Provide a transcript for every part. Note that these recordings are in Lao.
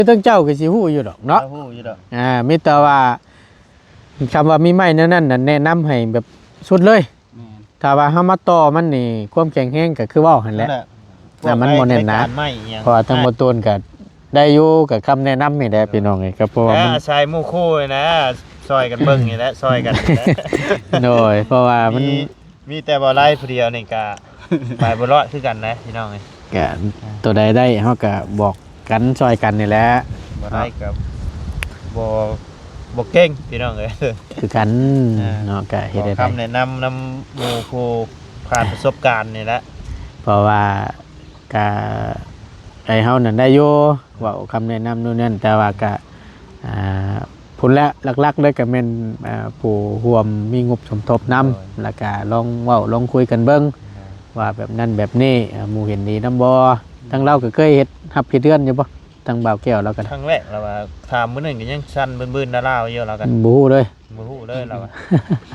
ຄືທັງເຈົ້າກໍຊິຮູ້ຢູ່ດອກເນາະ ເຈົ້າຮູ້ຢູ່ດອກ ອ່າ ມີແຕ່ວ່າ ຄຳວ່າມີໄມ້ແນວນັ້ນນະ ແນະນຳໃຫ້ແບບສຸດເລີຍ ແມ່ນ ຖ້າວ່າເຮົາມາຕໍ່ມັນນີ້ ຄວາມແຂງແຮງກໍຄືເວົ້າຫັ້ນແຫຼະ ນັ້ນແຫຼະ ນະ ມັນບໍ່ແໜ້ນໜາ ເພາະວ່າທາງບໍ່ຕູນກໍໄດ້ຢູ່ ກໍຄຳແນະນຳນີ້ແຫຼະ ໂດຍ ພີ່ນ້ອງເອີຍ ກໍເພາະວ່າມັນ ອາໄສໝູ່ຄູ່ນີ້ນະ ຊ່ອຍກັນເບິ່ງນີ້ແຫຼະ ຊ່ອຍກັນນີ້ແຫຼະ ໂດຍ ເພາະວ່າມັນ ມີ ມີແຕ່ບໍ່ໄດ້ຜູ້ດຽວນີ້ກະໄປບໍ່ລອດຄືກັນນະພີ່ນ້ອງເອີຍ ກະ ອ່າ ໂຕໃດໄດ້ເຮົາກະບອກກັນຊ່ອຍກັນນີ້ແຫຼະ ບໍ່ໄດ້ກະບໍ່ ບໍ່ເກັ່ງພີ່ນ້ອງເອີຍ ຄືກັນ ອ່າ ເນາະ ກະເຮັດໄດ້ ຂໍຄຳແນະນຳນຳໝູ່ຜູ້ຜ່ານປະສົບການນີ້ແຫຼະ ເພາະວ່າ ກະໄອ້ເຮົານັ້ນໄດ້ຢູ່ ເວົ້າຄຳແນະນຳໂນ່ນນັ້ນ ແຕ່ວ່າກະ ອ່າ ພຸ້ນແຫຼະ ຫຼັກໆເລີຍກະແມ່ນ ອ່າ ຜູ້ຮ່ວມມີງົບສົມທົບນຳ ໂດຍ ແລ້ວກະລອງເວົ້າລອງຄຸຍກັນເບິ່ງ ໂດຍ ວ່າແບບນັ້ນແບບນີ້ ອ່າ ໝູ່ເຫັນດີນຳບໍ່? ໂດຍ ທາງລາວກະເຄີຍເຮັດ ຮັບເຮັດເຮືອນຢູ່ບໍ່? ທາງບ່າວແກ້ວລາວກະ ຄັ້ງແລກລາວວ່າ ຖາມມື້ໜຶ່ງກະຍັງສັ່ນບືນໆລາວຢູ່ ລາວກະ ບໍ່ຮູ້ເລີຍ ບໍ່ຮູ້ເລີຍລາວວ່າ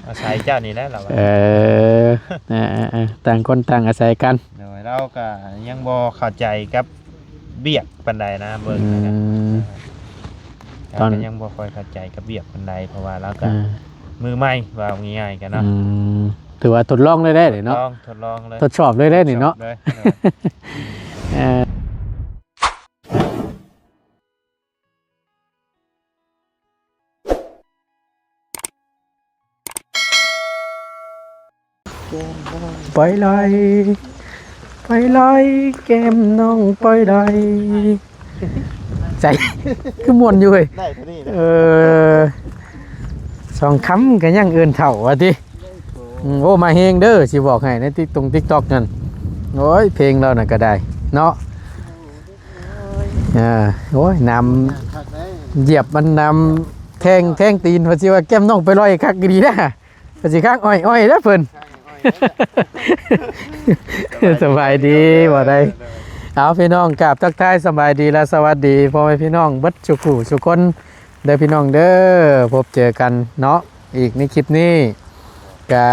ອາໄສເຈົ້ານີ້ແຫຼະລາວວ່າ ເອີ ເອີ ເອີ ຕ່າງຄົນຕ່າງອາໄສກັນ ໂດຍ ລາວກະຍັງບໍ່ເຂົ້າໃຈກັບວຽກປານໃດນະ ເບິ່ງ ອືມ ລາວກະ ຕອນ ລາວກະຍັງບໍ່ຄ່ອຍເຂົ້າໃຈກັບວຽກປານໃດ ເພາະວ່າລາວກະ ອ່າ ມືໃໝ່ ເວົ້າງ່າຍໆກັນເນາະ ອືມ ຖືວ່າທົດລອງເລີຍເດ້ເນາະ ທົດລອງ ທົດລອງເລີຍ ທົດສອບເລີຍເດ້ນີ້ເນາະ ທົດສອບເລີຍ ເອີ. ປອຍລອຍ ປອຍລອຍ ແກ້ມນ້ອງປອຍລອຍ ໃສ ຄືມ່ວນຢູ່ເວີຍ ໄດ້ເທົ່ານີ້ແຫຼະ ເອີ ສອງຄຳກໍຍັງເອີ້ນເຖົ້າວ່າຕິ ໂອ້ ອືມ ໂອ້ ມາແຮງເດີ ຊິບອກໃຫ້ໃນຕິກ ຕົງຕິກຕັອກນັ້ນ ໂອ້ຍ ເພງລາວນັ້ນກໍໄດ້ເນາະ ອ່າ ໂອ້ຍ ນ້ຳ ຢຽບມັນນ້ຳແທງ ແທງຕີນ ວ່າຊິວ່າແກ້ມນ້ອງໄປລອຍຄັກອີ່ຫຼີນະ ວ່າຊິຄ້າງອ້ອຍໆເດີເພິ່ນ ສະບາຍດີ ບໍ່ໄດ້ ເອົາ ພີ່ນ້ອງ ກາບທັກທາຍສະບາຍດີ ແລະ ສະຫວັດດີ ພໍ່ແມ່ພີ່ນ້ອງເບິດສູ່ຜູ້ສູ່ຄົນເດີ ພີ່ນ້ອງເດີ ພົບເຈີກັນເນາະ ອີກໃນຄລິບນີ້ ກະ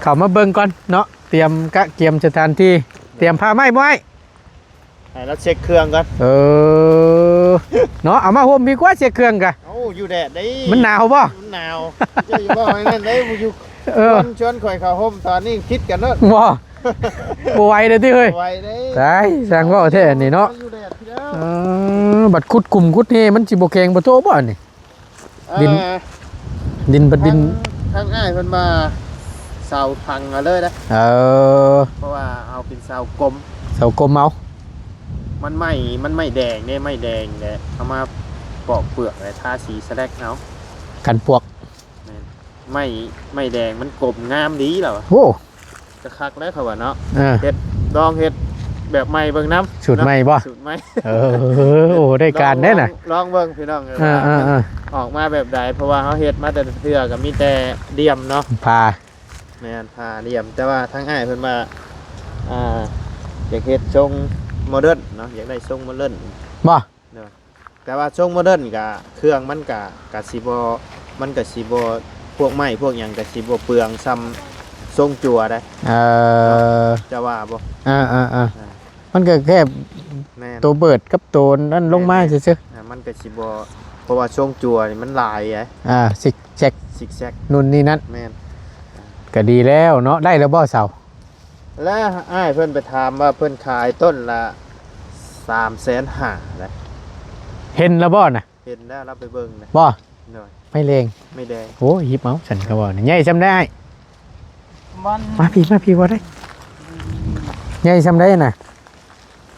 ເຂົ້າມາເບິ່ງກ່ອນເນາະ ຕຽມກະກຽມສະຖານທີ່ ຕຽມຜ້າໄມ້ບໍ່ອ້າຍ? ໃຫ້ລາວເຊັກເຄື່ອງກ່ອນ ເອີ ເນາະ ເອົາມາຫົ່ມດີກວ່າ ເຊັກເຄື່ອງກະ ເອົ້າ ຢູ່ແດດເດ້ ມັນໜາວບໍ່? ມັນໜາວ ເຈົ້າຢ່າເວົ້າໃຫ້ນັ້ນເດ້ ຢູ່ ເອີ ຊວນ ຊວນຂ້ອຍເຂົ້າຫົ່ມຕອນນີ້ຜິດກັນເນາະ ບໍ່ ບໍ່ໄຫວເດ້ຕິເຮີ້ຍ ບໍ່ໄຫວເດ້ ຕາຍ ຊ່າງເວົ້າແທ້ອັນນີ້ເນາະ ຢູ່ແດດ ເອີ ບັດຂຸດຂຸມຂຸດເຫ ມັນຊິບໍ່ແຂງບໍ່ໂຕບໍ່ອັນນີ້? ດິນ ອ່າ ດິນ ບັດດິນ ທາງ ທາງອ້າຍເພິ່ນວ່າເສົາຝັງເອົາເລີຍນະ ເອີ ເພາະວ່າເອົາເປັນເສົາກົມ ເສົາກົມເອົາ ມັນໄມ້ ມັນໄມ້ແດງເດ້ ໄມ້ແດງແຫຼະ ເອົາມາປອກເປືອກ ແລະ ທາສີສະແລັກເອົາ ກັນປວກ ແມ່ນ ໄມ້ ໄມ້ແດງມັນກົມງາມດີລາວວ່າ ໂອ້ ກະຄັກແລ້ວເຂົາວ່າເນາະ ເອີ ເຮັດ ລອງເຮັດແບບໃໝ່ເບິ່ງນຳ ສູດໃໝ່ບໍ່? ສູດໃໝ່ ເອີ ໂອ້ ໄດ້ການເດ້ນະ ລອງ ລອງເບິ່ງພີ່ນ້ອງ ເອີ ວ່າ ເອີ ເອີ ອອກມາແບບໃດ ເພາະວ່າເຮົາເຮັດມາແຕ່ລະເທື່ອກໍມີແຕ່ລ່ຽມເນາະ ຜ່າ ແມ່ນ ຜ່າລ່ຽມ ແຕ່ວ່າທາງອ້າຍເພິ່ນວ່າ ອ່າ ຢາກເຮັດຊົງໂມເດີນເນາະ ຢາກໄດ້ຊົງໂມເດີນ ບໍ່? ໂດຍ ແຕ່ວ່າຊົງໂມເດີນກະ ເຄື່ອງມັນກະ ກະຊິບໍ່ ມັນກະຊິບໍ່ ພວກໄມ້ພວກຫຍັງກະຊິບໍ່ເປືອງສ່ຳຊົງຈົວໃດ ເອີ ເຈົ້າວ່າບໍ່? ອ່າໆໆ ອ່າ ມັນກະແຄ່ ແມ່ນ ໂຕເບີດກັບໂຕນັ້ນລົງມາຊື່ໆ ອ່າ ມັນກະຊິບໍ່ ເພາະວ່າຊົງຈົວນີ້ມັນຫຼາຍໄດ ອ່າ ຊິກແຊັກ ຊິກແຊັກ ນູ່ນນີ້ນັ້ນ ແມ່ນ ກະດີແລ້ວເນາະ ໄດ້ແລ້ວບໍ່ເສົາ? ແລະອ້າຍເພິ່ນໄປຖາມວ່າເພິ່ນຂາຍຕົ້ນລະສາມແສນຫ້າແຫຼະ ເຫັນລະບໍ່ນະ? ເຫັນແລ້ວ ລາວໄປເບິ່ງນະ ບໍ່? ໂດຍ ໄມ້ແລງ ໄມ້ແດງ ໂອ້ຍ ຫຍິບເອົາ ຊັ້ນກໍເວົ້ານະ ໃຫຍ່ຊ່ຳໃດອ້າຍ? ມັນ ມາພີ້ ມາພີ້ ບໍ່ໄດ້ ໃຫຍ່ຊ່ຳໃດນະ?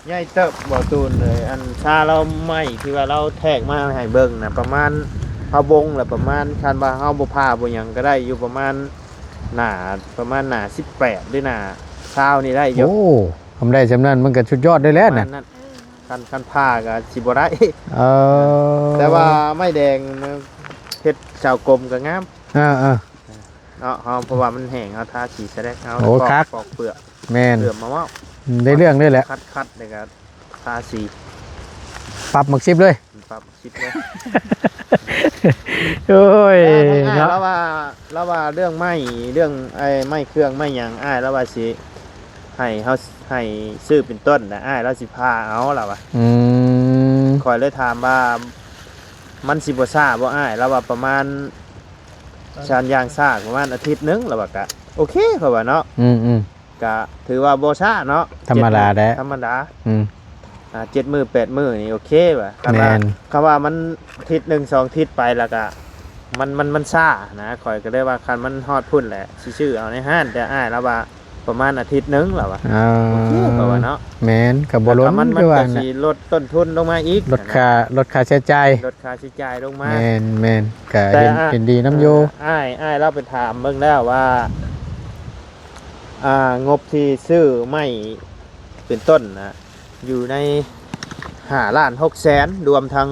ໃຫຍ່ເຕີບບໍ່ຕູນເອີຍ ອັນຊາລາວໄມ້ທີ່ວ່າລາວແທກມາໃຫ້ເບິ່ງນະ ປະມານ ເຮົາບົ່ງລະປະມານ ຄັນວ່າເຮົາບໍ່ຜ່າບໍ່ຫຍັງກໍໄດ້ຢູ່ປະມານ ໜ້າ ປະມານໜ້າສິບແປດ ຫຼືໜ້າຊາວນີ້ໄດ້ຢູ່ ໂອ້ ຄຳໄດ້ຊ່ຳນັ້ນມັນກໍສຸດຍອດໄດ້ແລ້ວນະ ປະມານນັ້ນ ຄັນ ຄັນຜ່າກໍຊິບໍ່ໄດ້ ເອີ ແຕ່ວ່າໄມ້ແດງເຮັດເສົາກົມກໍງາມ ເອີໆ ເນາະ ເຮົາ ເພາະວ່າມັນແຫ້ງ ເຮົາທາສີສະແລັກ ເຮົາ ໂອ້ ປອກ ຄັກ ປອກເປືອກ ແມ່ນ ເຫຼື້ອມມາເວົ້າ ໄດ້ເລື່ອງເລີຍແຫຼະ ຄັດໆ ແລ້ວກໍທາສີ ປັບໝາກສິບເລີຍ ປັບໝາກສິບເລີຍ ໂອ້ຍ ແຕ່ທາງອ້າຍ ເນາະ ລາວວ່າ ລາວວ່າເລື່ອງໄມ້ ເລື່ອງໄອ້ໄມ້ເຄື່ອງໄມ້ຫຍັງ ອ້າຍລາວວ່າຊິໃຫ້ເຮົາ ໃຫ້ຊື້ເປັນຕົ້ນນະ ອ້າຍລາວຊິຜ່າເອົາ ລາວວ່າ ອືມ ຂ້ອຍເລີຍຖາມວ່າ ມັນຊິບໍ່ຊ້າບໍ່ອ້າຍ? ລາວວ່າປະມານ ສານຢາງຊ້າປະມານອາທິດໜຶ່ງ ລາວວ່າກະໂອເຄ ຂ້ອຍວ່າເນາະ. ອືມ ອືມ ກະຖືວ່າບໍ່ຊ້າເນາະ ທຳມະດາແຫຼະ ທຳມະດາ. ອືມ ອ່າ ເຈັດມື້ແປດມື້ນີ້ໂອເຄວ່າ. ຄັນວ່າ ແມ່ນ ຄັນວ່າມັນອາທິດໜຶ່ງສອງອາທິດໄປ ແລ້ວກະ ມັນ ມັນ ມັນຊ້ານະ. ຂ້ອຍກໍເລີຍວ່າ ຄັນມັນຮອດພຸ້ນແຫຼະ ຊິຊື້ເອົາໃນຮ້ານ. ແຕ່ອ້າຍລາວວ່າ ປະມານອາທິດໜຶ່ງ ລາວວ່າ. ອ່າ ໂອເຄ ເຂົາວ່າເນາະ. ແມ່ນ ກໍບໍ່ລົ້ນ ມັນ ຄືວ່າ ມັນກໍຊິ ນະ ລົດຕົ້ນທຶນລົງມາອີກ ລົດຄ່າ ນະ ລົດຄ່າໃຊ້ຈ່າຍ ລົດຄ່າໃຊ້ຈ່າຍລົງມາ. ແມ່ນ ແມ່ນ ກໍ ແຕ່ ເຫັນ ອ່າ ເຫັນດີນຳຢູ່. ອ່າ ອ້າຍ ອ້າຍລາວໄປຖາມເບິ່ງແລ້ວວ່າ ອ່າ ງົບທີ່ຊື້ໄມ້ເປັນຕົ້ນນະ ຢູ່ໃນຫ້າລ້ານຫົກແສນ ລວມທັງ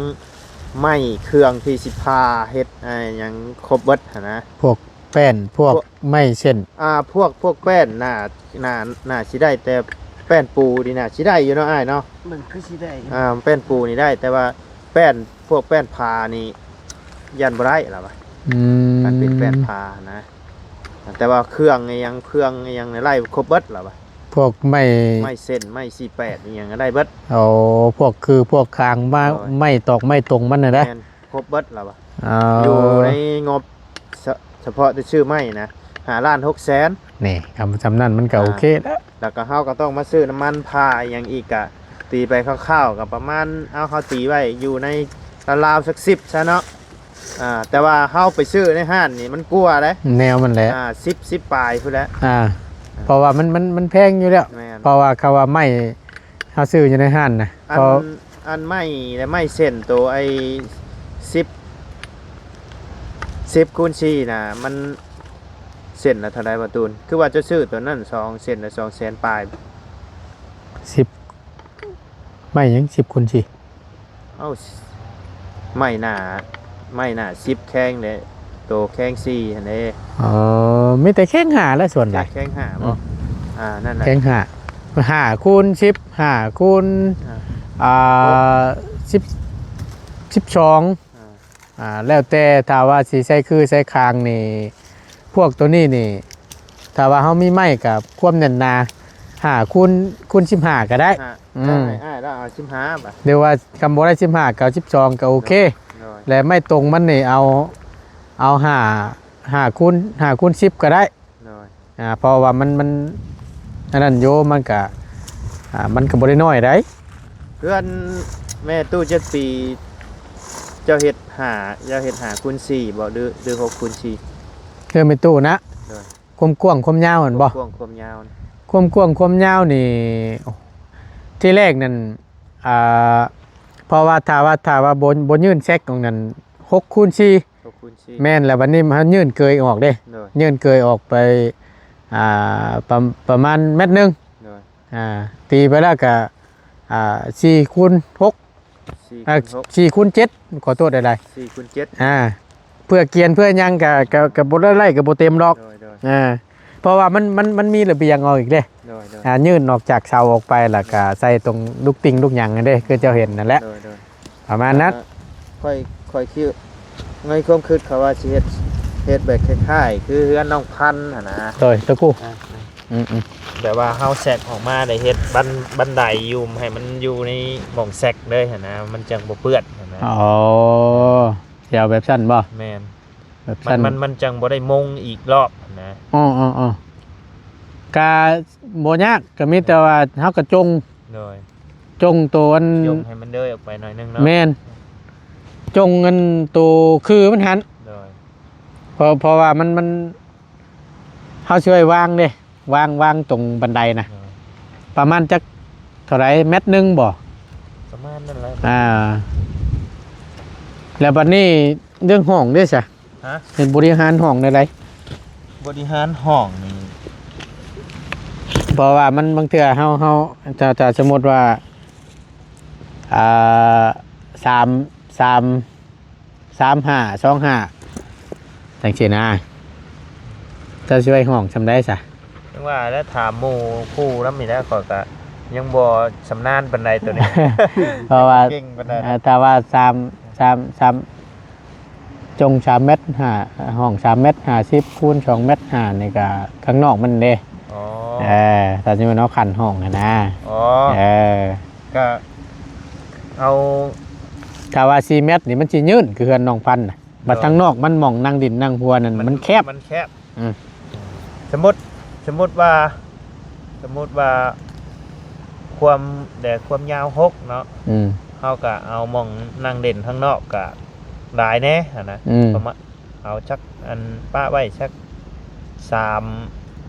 ໄມ້ເຄື່ອງທີ່ຊິຜ່າເຮັດ ອ່າ ຫຍັງຄົບເບິດຫັ້ນນະ. ພວກ ແປ້ນ ພວກ ພວກ ໄມ້ເສັ້ນ ອ່າ ພວກ ພວກແປ້ນໜ້າ ໜ້າ ໜ້າຊິໄດ້ ແຕ່ແປ້ນປູນີ້ໜ້າຊິໄດ້ຢູ່ເນາະອ້າຍເນາະ. ມັນຄືຊິໄດ້ ອ່າ ແປ້ນປູນີ້ໄດ້ ແຕ່ວ່າແປ້ນ ພວກແປ້ນຜ້ານີ້ຢ້ານບໍ່ໄດ້ລາວວ່າ. ອືມ ຄັນເປັນແປ້ນຜ້ານະ ແຕ່ວ່າເຄື່ອງອີ່ຫຍັງ ເຄື່ອງອີ່ຫຍັງນີ້ໄດ້ຄົບເບິດລາວວ່າ. ພວກໄມ້ ໄມ້ເສັ້ນ ໄມ້ສີ່ແປດ ອີ່ຫຍັງກໍໄດ້ເບິດ. ໂອ້ ພວກຄືພວກຄາງມາ ໂດຍ ໄມ້ຕອກໄມ້ຕົງມັນນະ. ແມ່ນ ຄົບເບິດລາວວ່າ. ເອົາ ຢູ່ໃນງົບ ສະ ສະເພາະແຕ່ຊື້ໄມ້ນະ ຫ້າລ້ານຫົກແສນ. ນີ້ ຄຳ ສ່ຳນັ້ນມັນກໍ ອ່າ ໂອເຄແລ້ວ. ແລ້ວກໍເຮົາກໍຕ້ອງມາຊື້ນ້ຳມັນ ຜ້າ ອີ່ຫຍັງອີກ ກະຕີໄປຄ່າວໆ ກໍປະມານ ເອົາ ເຮົາຕີໄວ້ຢູ່ໃນລາວໆ ສັກສິບຊະເນາະ. ອ່າ ແຕ່ວ່າເຮົາໄປຊື້ໃນຮ້ານນີ້ມັນກວ່າເດ້ ແນວມັນແຫຼະ. ອ່າ ສິບ ສິບປາຍພຸ້ນແຫຼະ. ອ່າ ເພາະວ່າມັນ ມັນ ມັນແພງຢູ່ແລ້ວ. ແມ່ນ ເພາະວ່າເຂົາວ່າໄມ້ ເຮົາຊື້ຢູ່ໃນຮ້ານນະ ອັນ ເພາະ ອັນໄມ້ ແລະ ໄມ້ເສັ້ນໂຕໄອ້ສິບ ສິບຄູນສີ່ນະ ມັນເສັ້ນລະເທົ່າໃດບໍ່ຕູນ? ຄືວ່າເຈົ້າຊື້ໂຕນັ້ນສອງ ເສັ້ນລະສອງແສນປາຍ. ສິບ ໄມ້ຫຍັງ ສິບຄູນສີ່? ເອົ້າ ໄມ້ໜ້າ ໄມ້ໜ້າສິບແຂງເດ້ ໂຕແຂງສີ່ຫັ້ນເດ້. ອໍ ມີແຕ່ແຂງຫ້າແຫຼະສ່ວນຫຼາຍ. ແຂງຫ້າບໍ່? ອືມ ອ່າ ນັ້ນແຫຼະ ແຂງຫ້າ ຫ້າຄູນສິບ ຫ້າຄູນ ອ່າ ອ່າ ສິບ ສິບສອງ. ອ່າ ອ່າ ແລ້ວແຕ່ ຖ້າວ່າຊິໃສ່ຄືໃສ່ຄາງນີ້ ພວກໂຕນີ້ນີ້ ຖ້າວ່າເຮົາມີໄມ້ກັບຄວາມແໜ້ນໜາ ຫ້າຄູນ ຄູນສິບຫ້າກໍໄດ້. ອືມ ອ້າຍລາວເອົາສິບຫ້າບາດ ຫຼືວ່າຄັນບໍ່ໄດ້ສິບຫ້າກໍເອົາສິບສອງກໍໂອເຄ. ໂດຍ ແລະໄມ້ຕົງມັນນີ້ເອົາ ເອົາຫ້າ ຫ້າຄູນ ຫ້າຄູນສິບກໍໄດ້. ໂດຍ ອ່າ ເພາະວ່າມັນ ມັນອັນນັ້ນຢູ່ ມັນກະ ອ່າ ມັນກະບໍ່ໄດ້ນ້ອຍໃດ. ເຮືອນແມ່ຕູ້ຈັກປີ ເຈົ້າເຮັດຫ້າ ເຈົ້າເຮັດຫ້າຄູນສີ່ບໍ່ ຫຼື ຫຼືຫົກຄູນສີ່? ເຮືອນແມ່ຕູ້ນະ? ໂດຍ ຄວາມກວ້າງຄວາມຍາວຫັ້ນບໍ່? ຄວາມກວ້າງຄວາມຍາວ ຄວາມກວ້າງຄວາມຍາວນີ້ ໂອ້ ທີແລກນັ້ນ ອ່າ ເພາະວ່າຖ້າວ່າ ຖ້າວ່າບໍ່ ບໍ່ຍື່ນແຊັກຂອງນັ້ນ ຫົກຄູນສີ່ ຫົກຄູນສີ່ ແມ່ນແລ້ວ. ບັດນີ້ເຮົາຍື່ນເກີຍອອກເດ້. ໂດຍ ຍື່ນເກີຍອອກໄປ ອ່າ ປະ ປະມານແມັດໜຶ່ງ. ໂດຍ ອ່າ ຕີໄປແລ້ວກະ ອ່າ ສີ່ຄູນຫົກ ສີ່ ອ່າ ຄູນຫົກ ສີ່ຄູນເຈັດ ຂໍໂທດຫຼາຍໆ ສີ່ຄູນເຈັດ ອ່າ ເພື່ອກຽນເພື່ອຫຍັງກະ ກະ ກະບໍ່ໄດ້ ກະບໍ່ເຕັມດອກ. ໂດຍ ໂດຍ ອ່າ ເພາະວ່າມັນ ມັນ ມັນມີລະບຽງອອກອີກເດ້. ໂດຍ ໂດຍ ອ່າ ຍື່ນອອກຈາກເສົາອອກໄປ ແລ້ວກະໃສ່ຕົງລູກຕິ່ງລູກຫຍັງຫັ້ນເດ້ ຄືເຈົ້າເຫັນນັ້ນແຫຼະ. ໂດຍ ໂດຍ ປະມານນັ້ນ. ເອີ ຂ້ອຍ ຂ້ອຍຄິດ ໃນຄວາມຄິດຂ້ອຍວ່າຊິເຮັດ ເຮັດແບບຄ້າຍໆ ຄືເຮືອນນ້ອງພັນຫັ້ນນະ. ໂດຍ ຕະກູ ອ່າ ອືມໆ ແບບວ່າເຮົາແຊັກອອກມາ ໄດ້ເຮັດບັນ ບັນໄດຢູ່ ໃຫ້ມັນຢູ່ໃນໝ່ອງແຊັກເລີຍຫັ້ນນະ ມັນຈັ່ງບໍ່ເປື້ອນຫັ້ນນະ. ອໍ ຊິເອົາແບບຊັ້ນບໍ່? ແມ່ນ ແບບຊັ້ນ ມັນ ມັນຈັ່ງບໍ່ໄດ້ມົງອີກລອບຫັ້ນນະ. ອໍໆໆ ກະບໍ່ຍາກ ກະມີແຕ່ວ່າເຮົາກະຈົ່ງ ໂດຍ ຈົ່ງໂຕອັນ ຈົ່ງໃຫ້ມັນເດີອອກໄປໜ້ອຍໜຶ່ງເນາະ. ແມ່ນ ຈົ່ງອັນໂຕຄືມັນຫັ້ນ. ໂດຍ ເພາະ ເພາະວ່າມັນ ມັນ ເຮົາຊິໄວ້ວາງເດ້ ວາງ ວາງຕົງບັນໄດນະ. ໂດຍ ປະມານຈັກເທົ່າໃດ ແມັດໜຶ່ງບໍ່? ປະມານນັ້ນແຫຼະ. ອ່າ ແລ້ວບັດນີ້ເລື່ອງຫ້ອງເດ້ຊະ? ຮະ? ເຮັດບໍລິຫານຫ້ອງແນວໃດ? ບໍລິຫານຫ້ອງນີ້ ເພາະວ່າມັນ ບາງເທື່ອເຮົາ ເຮົາ ຖ້າ ຖ້າສົມມຸດວ່າ ອ່າ ສາມ ສາມ ສາມຫ້າ ສອງຫ້າ ຈັ່ງຊີ້ນະ ເຈົ້າຊິໄວ້ຫ້ອງສ່ຳໃດຊະ? ຈັ່ງວ່າແຫຼະ ຖາມໝູ່ຄູ່ນຳນີ້ແຫຼະ ຂ້ອຍກະຍັງບໍ່ຊຳນານປານໃດໂຕນີ້ ເພາະວ່າ ເກັ່ງປານໃດ. ເອີ ຖ້າວ່າສາມ ສາມ ສາມ ຈົ່ງສາມແມັດຫ້າ ຫ້ອງສາມແມັດຫ້າສິບ ຄູນສອງແມັດຫ້າ ນີ້ກະຂ້າງນອກມັນເດ້. ອໍ ເອີ ຖ້າສົມມຸດເຮົາຂັ້ນຫ້ອງຫັ້ນນະ. ອໍ ເອີ ກະເອົາ ຖ້າວ່າສີ່ແມັດນີ້ມັນຊິຍືນຄືເຮືອນນ້ອງພັນນະ ບັດທາງນອກມັນໝ່ອງນັ່ງດິນນັ່ງຫົວນັ້ນມັນແຄບ ມັນແຄບ ອືມ ສົມມຸດ ສົມມຸດວ່າ ສົມມຸດວ່າ ຄວາມແດ່ ຄວາມຍາວຫົກເນາະ ອືມ ເຮົາກະເອົາໝ່ອງນັ່ງຫຼິ້ນທາງນອກກະຫຼາຍແດ່ຫັ້ນນະ ອືມ ປະມານ ເອົາຈັກອັນ ປະໄວ້ຈັກສາມ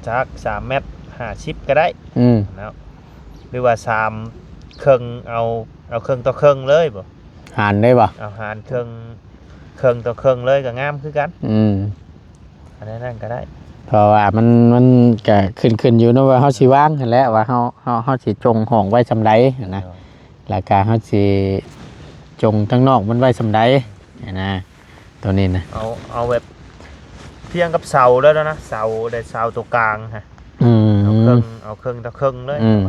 ຈັກສາມແມັດຫ້າສິບກະໄດ້ ອືມ ເນາະ ຫຼືວ່າສາມເຄິ່ງ ເອົາ ເອົາເຄິ່ງຕໍ່ເຄິ່ງເລີຍບໍ ຫານໄດ້ບໍ່? ເອົາຫານເຄິ່ງ ເຄິ່ງຕໍ່ເຄິ່ງເລີຍກໍງາມຄືກັນ ອືມ ອັນນັ້ນກໍໄດ້ ເພາະວ່າມັນ ມັນກໍຂຶ້ນ ຂຶ້ນຢູ່ເນາະວ່າເຮົາຊິວາງຫັ້ນແຫຼະ ວ່າເຮົາ ເຮົາ ເຮົາຊິຈົ່ງຫ້ອງໄວ້ສ່ຳໃດຫັ້ນນະ ໂດຍ ແລ້ວກໍເຮົາຊິຈົ່ງທາງນອກມັນໄວ້ສ່ຳໃດຫັ້ນນະ ໂຕນີ້ນະ ເອົາ ເອົາແບບພຽງກັບເສົາແລ້ວນະ ເສົາ ແລະ ເສົາຕົວກາງຫັ້ນ ອືມ ເອົາເຄິ່ງ ເອົາເຄິ່ງຕໍ່ເຄິ່ງເລີຍ ອືມ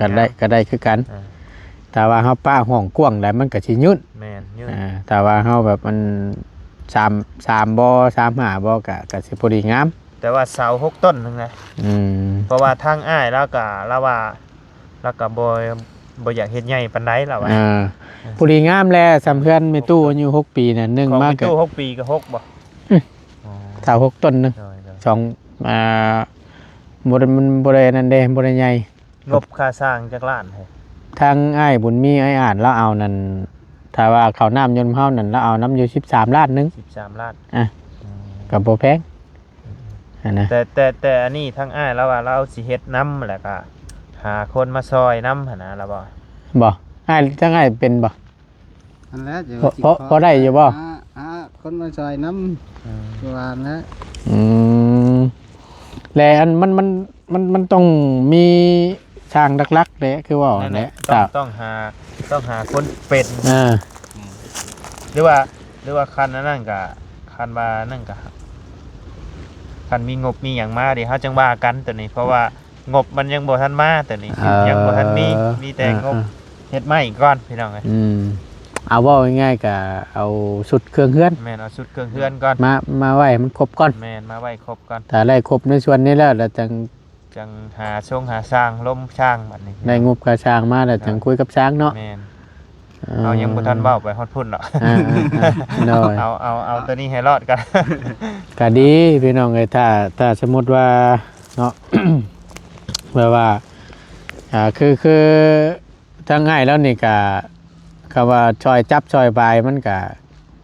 ກໍໄດ້ ກໍໄດ້ຄືກັນ ອ່າ ຖ້າວ່າເຮົາປະຫ້ອງກວ້າງແລ້ວ ມັນກໍຊິຍືດ ແມ່ນ ຍືດ ອ່າ ຖ້າວ່າເຮົາແບບມັນສາມ ສາມບໍ່ ສາມຫ້າບໍ່ ກໍ ກໍຊິພໍດີງາມ ແຕ່ວ່າເສົາຫົກຕົ້ນໜຶ່ງນະ ອືມ ເພາະວ່າທາງອ້າຍລາວກໍ ລາວວ່າ ລາວກໍບໍ່ ບໍ່ຢາກເຮັດໃຫຍ່ປານໃດລາວວ່າ ອ່າ ພໍດີງາມແຫຼະ ສ່ຳເຮືອນແມ່ຕູ້ອາຍຸຫົກປີນັ້ນ ໜຶ່ງມາກໍ ແມ່ຕູ້ຫົກປີກໍຫົກບໍ່? ອືມ ອໍ ເສົາຫົກຕົ້ນໜຶ່ງ ໂດຍໆ ສອງ ອ່າ ບໍ່ໄດ້ ມັນບໍ່ໄດ້ອັນນັ້ນເດ້ ບໍ່ໄດ້ໃຫຍ່ ງົບຄ່າສ້າງຈັກລ້ານເຮີຍ? ທາງອ້າຍບຸນມີ ອ້າຍອາດລາວເອົານັ້ນ ຖ້າວ່າເຂົ້ານ້ຳຍົນເຮົານັ້ນ ລາວເອົານຳຢູ່ສິບສາມລ້ານໜຶ່ງ ສິບສາມລ້ານ ອ່ະ ອືມ ກໍບໍ່ແພງຫັ້ນນະ ແຕ່ ແຕ່ ແຕ່ອັນນີ້ທາງອ້າຍລາວວ່າລາວຊິເຮັດນຳ ແລ້ວກໍຫາຄົນມາຊ່ອຍນຳຫັ້ນນະ ລາວວ່າ ບໍ່ ອ້າຍ ທາງອ້າຍເປັນບໍ່? ຫັ້ນແຫຼະ ພໍ ພໍ ພໍໄດ້ຢູ່ບໍ່? ຫາ ຫາຄົນມາຊ່ອຍນຳ ອືມ ຄືວ່ານັ້ນແຫຼະ ອືມ ແລະ ອັນ ມັນ ມັນ ມັນ ມັນຕ້ອງມີຊ່າງຫຼັກໆແຫຼະ ຄືເວົ້າຫັ້ນແຫຼະ ຕ້ອງ ຕ້ອງຫາ ຕ້ອງຫາຄົນເປັນ ເອີ ອືມ ຫຼືວ່າ ຫຼືວ່າຄັນອັນນັ້ນກະ ຄັນວ່ານັ້ນກະ ຄັນມີງົບມີຫຍັງມາເດ ເຮົາຈັ່ງວ່າກັນໂຕນີ້ ເພາະວ່າງົບມັນຍັງບໍ່ທັນມາໂຕນີ້ ເອີ ຍັງບໍ່ທັນມີ ມີແຕ່ງົບ ອ່າໆ ເຮັດໃໝ່ກ່ອນພີ່ນ້ອງເອີຍ ອືມ ເອົາເວົ້າງ່າຍໆ ກະເອົາຊຸດເຄື່ອງເຮືອນ ແມ່ນ ເອົາຊຸດເຄື່ອງເຮືອນກ່ອນ ມາ ມາໄວ້ໃຫ້ມັນຄົບກ່ອນ ແມ່ນ ມາໄວ້ຄົບກ່ອນ ຖ້າໄດ້ຄົບໃນສ່ວນນີ້ແລ້ວ ແລ້ວຈັ່ງ ຈັ່ງຫາຊົງຫາຊ່າງ ລົມຊ່າງບັດນີ້ ໄດ້ງົບຄ່າຊ່າງມາແລ້ວ ຈັ່ງຄຸຍກັບຊ່າງເນາະ ແມ່ນ ເອີ ເຮົາຍັງບໍ່ທັນເວົ້າໄປຮອດພຸ້ນເນາະ ເອີໆໆ ໂດຍ ເອົາ ເອົາ ເອົາໂຕນີ້ໃຫ້ລອດກ່ອນ ກະດີພີ່ນ້ອງເອີຍ ຖ້າ ຖ້າສົມມຸດວ່າເນາະ ແບບວ່າ ອ່າ ຄື ຄື ທາງອ້າຍລາວນີ້ກະ ຄຳວ່າຊ່ອຍຈັບຊ່ອຍບາຍມັນກະ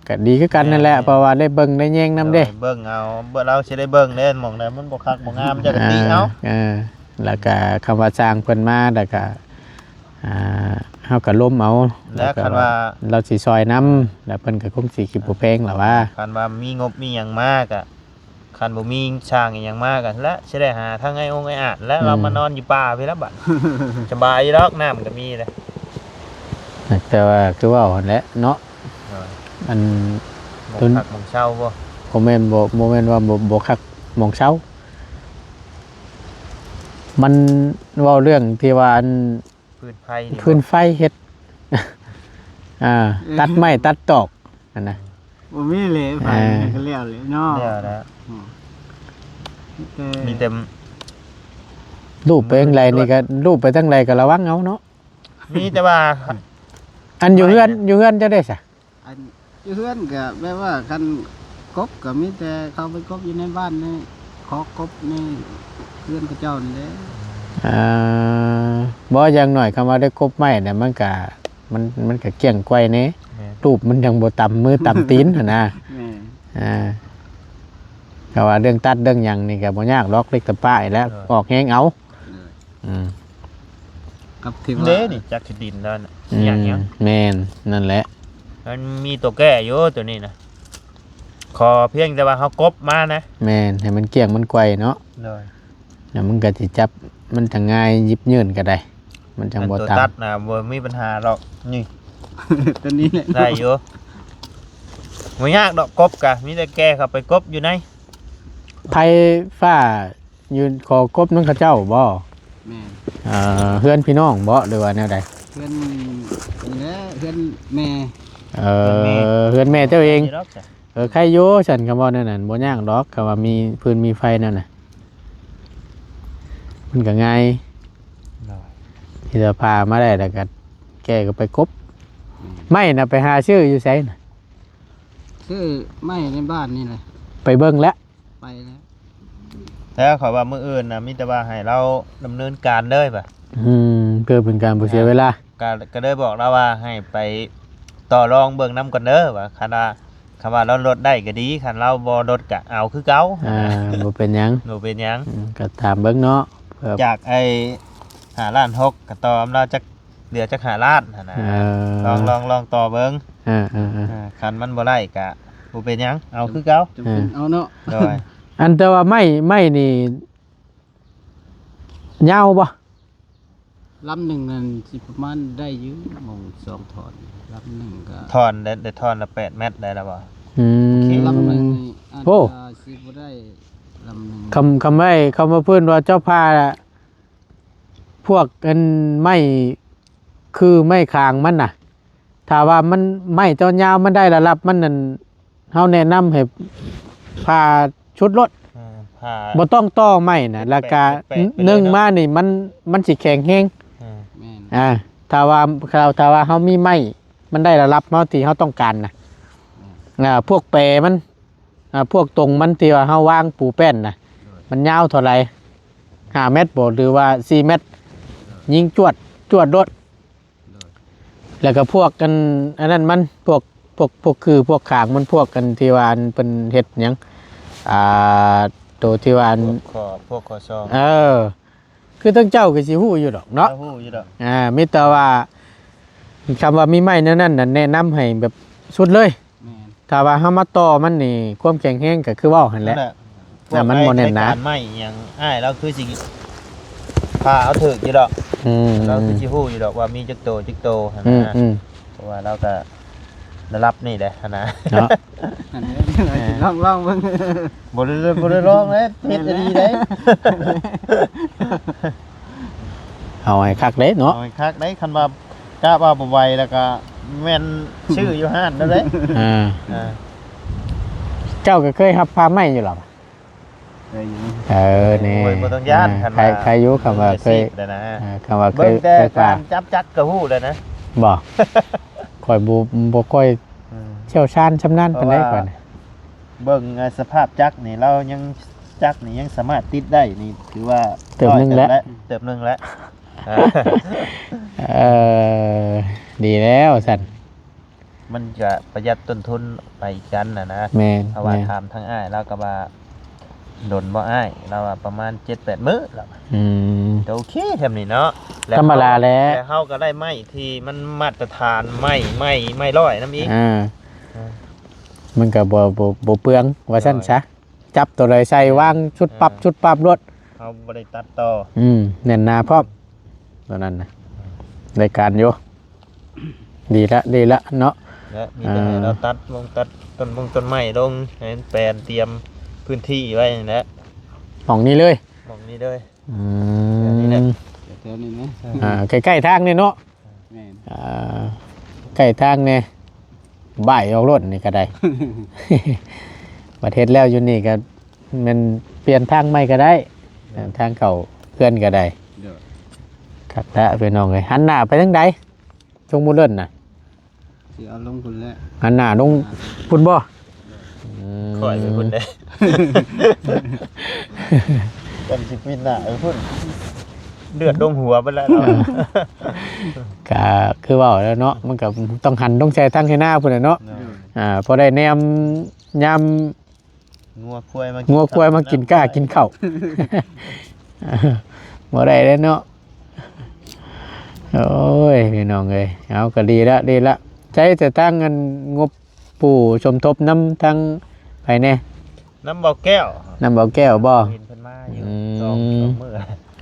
ກະດີຄືກັນນັ້ນແຫຼະ ແມ່ນໆ ເພາະວ່າໄດ້ເບິ່ງໄດ້ແຍງນຳເດ້ ໂດຍ ເບິ່ງເອົາ ລາວຊິໄດ້ເບິ່ງເດ້ ໝ່ອງໃດມັນບໍ່ຄັກບໍ່ງາມ ເຈົ້າກະຕິເອົາ ເອີ ແລ້ວກະຄຳວ່າຊ່າງເພິ່ນມາ ແລ້ວກະ ອ່າ ເຮົາກະລົມເອົາ ແລ້ວຄັນວ່າ ລາວຊິຊ່ອຍນຳ ແລ້ວເພິ່ນກະຄົງຊິຄິດບໍ່ແພງລະວ່າ ຄັນວ່າມີງົບມີຫຍັງມາກະ ຄັນບໍ່ມີຊ່າງອີ່ຫຍັງມາກະແລະ ຊິໄດ້ຫາທາງໄອ້ອົງໄອ້ອາດ ແລະ ອືມ ລາວມານອນຢູ່ປ່າພີ້ລະບັດ ສະບາຍຢູ່ດອກ ນ້ຳກໍມີເດ້ ແຕ່ວ່າຄືເວົ້າຫັ້ນແຫຼະເນາະ ໂດຍ ອັນ ບໍ່ຄັກໝ່ອງເຊົາບໍ່? ບໍ່ແມ່ນ ບໍ່ ບໍ່ແມ່ນວ່າບໍ່ ບໍ່ຄັກໝ່ອງເຊົາ ມັນເວົ້າເລື່ອງທີ່ວ່າອັນ ຟືນໄຟນີ້ ຟືນໄຟເຮັດ ອ່າ ເອີ ຕັດໄມ້ຕັດຕອກຫັ້ນນະ ບໍ່ມີເລີຍ ໄຟ ເອີ ກໍແລ້ວເລີຍເນາະ ແລ້ວແລ້ວ ອືມ ມີແຕ່ ລູບໄປທາງໃດນີ້ກໍ ລູບໄປທາງໃດກໍລະວັງເອົາເນາະ ມີແຕ່ວ່າ ອັນຢູ່ເຮືອນ ໄປນະ ຢູ່ເຮືອນເຈົ້າເດ້ຊະ? ອັນຢູ່ເຮືອນກໍແບບວ່າຄັນກົບກໍມີແຕ່ເຂົ້າໄປກົບຢູ່ໃນບ້ານໃນຄອກກົບໃນເຮືອນເຂົາເຈົ້ານີ້ແຫຼະ ອ່າ ບໍ່ ຢ່າງໜ້ອຍຄຳວ່າໄດ້ກົບໄມ້ນະ ມັນກະ ມັນ ມັນກະກ້ຽງໄກວແດ່ ແມ່ນ ຕູບມັນຈັ່ງບໍ່ຕຳມືຕຳຕີນຫັ້ນນະ ແມ່ນ ອ່າ ກໍວ່າເລື່ອງຕັດເລື່ອງຫຍັງນີ້ກໍບໍ່ຍາກດອກ ເຫຼັກຕະປານີ້ແຫຼະ ເອີ ອອກແຮງເອົາ ເອີ ອືມ ກັບທີ່ວ່າ ເດ້ນີ້ຈັກຊິດິນແລ້ວນະ ອືມ ຍາກຫຍັງ ແມ່ນ ນັ້ນແຫຼະ ມັນມີຕົວແກ້ຢູ່ຕົວນີ້ນະ ຂໍພຽງແຕ່ວ່າເຮົາກົບມານະ ແມ່ນ ໃຫ້ມັນກ້ຽງມັນໄກວເນາະ ໂດຍ ແລ້ວມັນກໍຊິຈັບ ມັນຈະງ່າຍ ຫຍິບຍື່ນກໍໄດ້ ມັນຈັ່ງບໍ່ຕັນ ອັນຕົວຕັດນະ ບໍ່ມີບັນຫາດອກ ນີ້ ຕົວນີ້ແຫຼະ ໄດ້ຢູ່ ບໍ່ຍາກດອກ ກົບກະ ມີແຕ່ແກ່ເຂົ້າໄປກົບຢູ່ໃນ ໄຟຟ້າ ຢູ່ຂໍກົບນຳເຂົາເຈົ້າບໍ່? ແມ່ນ ເອີ ເຮືອນພີ່ນ້ອງບໍ່ ຫຼືວ່າແນວໃດ? ເຮືອນນີ້ແຫຼະ ເຮືອນແມ່ ເອີ ເຮືອນແມ່ ເຮືອນແມ່ເຈົ້າເອງ ເອີ ໄຄຢູ່ຊັ້ນ ຄຳເວົ້າແນວນັ້ນ ບໍ່ຍາກດອກ ຄຳວ່າມີຟືນມີໄຟແນວນັ້ນ ມັນກໍງ່າຍ ໂດຍ ທີ່ຈະພາມາໄດ້ ແລ້ວກໍແກ່ກໍໄປກົບ ໄມ້ນະໄປຫາຊື້ຢູ່ໃສນະ? ຊື້ໄມ້ໃນບ້ານນີ້ແຫຼະ. ໄປເບິ່ງແລ້ວ? ໄປແລ້ວ. ແຕ່ຂ້ອຍວ່າມື້ອື່ນນະ ມີແຕ່ວ່າໃຫ້ລາວດຳເນີນການເລີຍວ່າ. ອືມ ເພື່ອເປັນການບໍ່ເສຍເວລາ. ກໍ ກໍເລີຍບອກລາວວ່າໃຫ້ໄປຕໍ່ລອງເບິ່ງນຳກ່ອນເດີວ່າ ຄັນວ່າ ຄັນວ່າລາວລົດໄດ້ກໍດີ ຄັນລາວບໍ່ລົດກໍເອົາຄືເກົ່າ. ອ່າ ບໍ່ເປັນຫຍັງ ບໍ່ເປັນຫຍັງ. ອືມ ກໍຖາມເບິ່ງເນາະ ເພື່ອ ຈາກໄອ້ຫ້າລ້ານຫົກ ກໍຕໍ່ນຳລາວຈັກ ເຫຼືອຈັກຫ້າລ້ານຫັ້ນນະ. ເອີ ລອງ ລອງ ລອງຕໍ່ເບິ່ງ. ເອີ ເອີ ເອີ ເອີ ຄັນມັນບໍ່ໄດ້ກະບໍ່ເປັນຫຍັງ ເອົາຄືເກົ່າ. ຈຳເປັນເອົາເນາະ. ໂດຍ. ອັນແຕ່ວ່າໄມ້ ໄມ້ນີ້ຍາວບໍ່? ລຳໜຶ່ງນັ້ນຊິປະມານໄດ້ຢູ່ ໝ່ອງສອງທ່ອນ ລຳໜຶ່ງກໍ ທ່ອນໄດ້ ໄດ້ທ່ອນລະແປດແມັດໄດ້ລະບໍ່? ອືມ ໂອເຄ ລຳໜຶ່ງນີ້ອາດ ໂອ້ ຈະຊິບໍ່ໄດ້ລຳໜຶ່ງ. ຄຳ ຄຳໄວ້ ຄຳວ່າເພິ່ນວ່າເຈົ້າພາ ພວກອັນໄມ້ ຄືໄມ້ຄາງມັນນະ ຖ້າວ່າມັນ ໄມ້ຕົວຍາວມັນໄດ້ລະດັບມັນນັ້ນ ເຮົາແນະນຳໃຫ້ຜ່າຊຸດໂລດ. ເອີ ຜ່າ ບໍ່ຕ້ອງຕໍ່ໄມ້ນະ ແລ້ວກະ ແປະ ແປະໄປເລີຍເນາະ. ໜຶ່ງມານີ້ມັນ ມັນຊິແຂງແຮງ. ເອີ ແມ່ນ. ອ່າ ຖ້າວ່າ ຖ້າ ຖ້າວ່າເຮົາມີໄມ້ ມັນໄດ້ລະດັບເຮົາທີ່ເຮົາຕ້ອງການນະ. ແມ່ນ. ອ່າ ພວກແປມັນ ອ່າ ພວກຕົງມັນທີ່ວ່າເຮົາວາງປູແປ້ນນະ ໂດຍ ມັນຍາວເທົ່າໃດ? ຫ້າແມັດບໍ່ ຫຼືວ່າສີ່ແມັດ? ໂດຍ ຍິງຈວດ ຈວດໂລດ. ໂດຍ ແລ້ວກໍພວກອັນ ອັນນັ້ນມັນ ພວກ ພວກ ພວກຄືພວກຂາງມັນ ພວກອັນທີ່ວ່າອັນເພິ່ນເຮັດຫຍັງ ອ່າ ໂຕທີ່ວ່າອັນ ພວກຂໍ້ ພວກຂໍ້ສອງ. ເອີ ຄືທາງເຈົ້າກໍຊິຮູ້ຢູ່ດອກເນາະ ເຈົ້າຮູ້ຢູ່ດອກ. ອ່າ ມີແຕ່ວ່າ ຄຳວ່າມີໄມ້ແນວນັ້ນນະ ແນະນຳໃຫ້ແບບສຸດເລີຍ. ແມ່ນ. ຖ້າວ່າເຮົາມາຕໍ່ມັນນີ້ ຄວາມແຂງແຮງກໍຄືເວົ້າຫັ້ນແຫຼະ ນັ້ນແຫຼະ ແຕ່ມັນບໍ່ແໜ້ນໜາ. ພວກໄມ້ ໄມ້ອີຫຍັງ ອ້າຍລາວຄືຊິພາເອົາຖືກຢູ່ດອກ. ອືມ ລາວຄືຊິຮູ້ຢູ່ດອກວ່າມີຈັກໂຕ ຈັກໂຕຫັ້ນນະ. ອືມ ອືມ ເພາະວ່າລາວກໍລະດັບນີ້ແຫຼະຫັ້ນນະ ເນາະ. ອັນນີ້ລອງ ລອງເບິ່ງ ບໍ່ໄດ້ ບໍ່ໄດ້ລອງເດ້ ເຮັດອີ່ຫຼີເດ້. ເອົາໃຫ້ຄັກເດ້ເນາະ ເອົາໃຫ້ຄັກເດ້. ຄັນວ່າ ກະວ່າບໍ່ໄຫວແລ້ວກໍແມ່ນຊື້ຢູ່ຮ້ານນັ້ນເດ້. ອ່າ ອ່າ ເຈົ້າກໍເຄີຍຮັບພາໄມ້ຢູ່ລະ? ເຄີຍຢູ່. ເອີ ນີ້ ໂອ້ຍ ບໍ່ຕ້ອງຢ້ານ. ອ່າ ຄັນວ່າ ໃຄ ໃຄຢູ່ ຄຳວ່າເຄີຍ ມືອາຊີບແລ້ວນະ. ອ່າ ຄຳວ່າເຄີຍ ເບິ່ງແຕ່ ເຄີຍພາ ການຈັບຈັກກໍຮູ້ແລ້ວນະ. ບໍ່ ຂ້ອຍບໍ່ ບໍ່ຄ່ອຍ ອືມ ຊ່ຽວຊານຊຳນານປານໃດຂ້ອຍນະ. ເພາະວ່າເບິ່ງ ອ່າ ສະພາບຈັກນີ້ ລາວຍັງ ຈັກນີ້ຍັງສາມາດຕິດໄດ້ນີ້ ຖືວ່າເຕີບໜຶ່ງແລ້ວ ເຕີບໜຶ່ງແລ້ວ. ເອີ ດີແລ້ວຊັ້ນ ມັນກະປະຢັດຕົ້ນທຶນໄປອີກກັນນະນະ. ແມ່ນ ເພາະວ່າ ແມ່ນ ຖາມທາງອ້າຍລາວກໍວ່າ ດົນບໍ່ອ້າຍ? ລາວວ່າປະມານເຈັດແປດມື້ລະ. ອືມ ກໍໂອເຄຊ່ຳນີ້ເນາະ. ທຳມະດາແຫຼະ ແລ້ວເຮົາກໍໄດ້ໄມ້ທີ່ມັນມາດຕະຖານ ໄມ້ ໄມ້ ໄມ້ຮ້ອຍນຳອີກ. ອ່າ ອ່າ ມັນກໍບໍ່ ບໍ່ ບໍ່ເປືອງວ່າຊັ້ນຊະ. ໂດຍ ຈັບໂຕໃດໃສ່ວາງຊຸດປັບ ເອີ ຊຸດປັບໂລດ ເຮົາບໍ່ໄດ້ຕັດຕໍ່. ອືມ ແໜ້ນໜາພ້ອມ ໂຕນັ້ນນະ ໄດ້ການຢູ່. ດີລະ ດີລະເນາະ. ແລະມີແຕ່ໃຫ້ ອ່າ ເຮົາຕັດລົງ ຕັດຕົ້ນມົງຕົ້ນໄມ້ລົງ ໃຫ້ມັນແປນຕຽມພື້ນທີ່ໄວ້ນັ້ນແຫຼະ. ໝ່ອງນີ້ເລີຍ? ໝ່ອງນີ້ເລີຍ. ອືມ ແຖວນີ້ແຫຼະ ແຖວນີ້ນະ. ອ່າ ໃກ້ໆທາງນີ້ເນາະ. ແມ່ນ ອ່າ ໃກ້ທາງແດ່ ບາຍອອກໂລດນີ້ກໍໄດ້. ບັດເຮັດແລ້ວຢູ່ນີ້ກໍແມ່ນປ່ຽນທາງໃໝ່ກໍໄດ້ ແມ່ນ ທາງເຂົ້າເຮືອນກໍໄດ້. ໂດຍ ຄັກແທ້ພີ່ນ້ອງເອີຍ. ຫັນໜ້າໄປທາງໃດ? ຊົງມູເລີນນະ ຊິເອົາລົງພຸ້ນແຫຼະ. ຫັນໜ້າລົງພຸ້ນບໍ່? ອືມ ຂ້ອຍໄປພຸ້ນເດ້ ກັນຊິປິ່ນໜ້າໄປພຸ້ນ ເລືອດລົງຫົວເບິດແລ້ວເນາະ. ກະຄືເວົ້າແລ້ວເນາະ ມັນກະຕ້ອງຫັນລົງໃສ່ທາງໄຮ່ນາພຸ້ນແຫຼະເນາະ. ໂດຍ ອ່າ ພໍໄດ້ແນມຍາມ ງົວຄວາຍມາ ງົວຄວາຍມາກິນກ້າກິນເຂົ້າ ບໍ່ໄດ້ເດ້ເນາະ. ໂອ້ຍ ພີ່ນ້ອງເອີຍ ເອົາ ກໍດີລະ ດີລະ. ໃຊ້ແຕ່ທາງອັນງົບ ຜູ້ສົມທົບນຳທາງໃຜແດ່? ນຳເບົາແກ້ວ. ນຳເບົາແກ້ວບໍ່? ເຫັນເພິ່ນມາຢູ່ ອືມ ສອງ ສອງມື້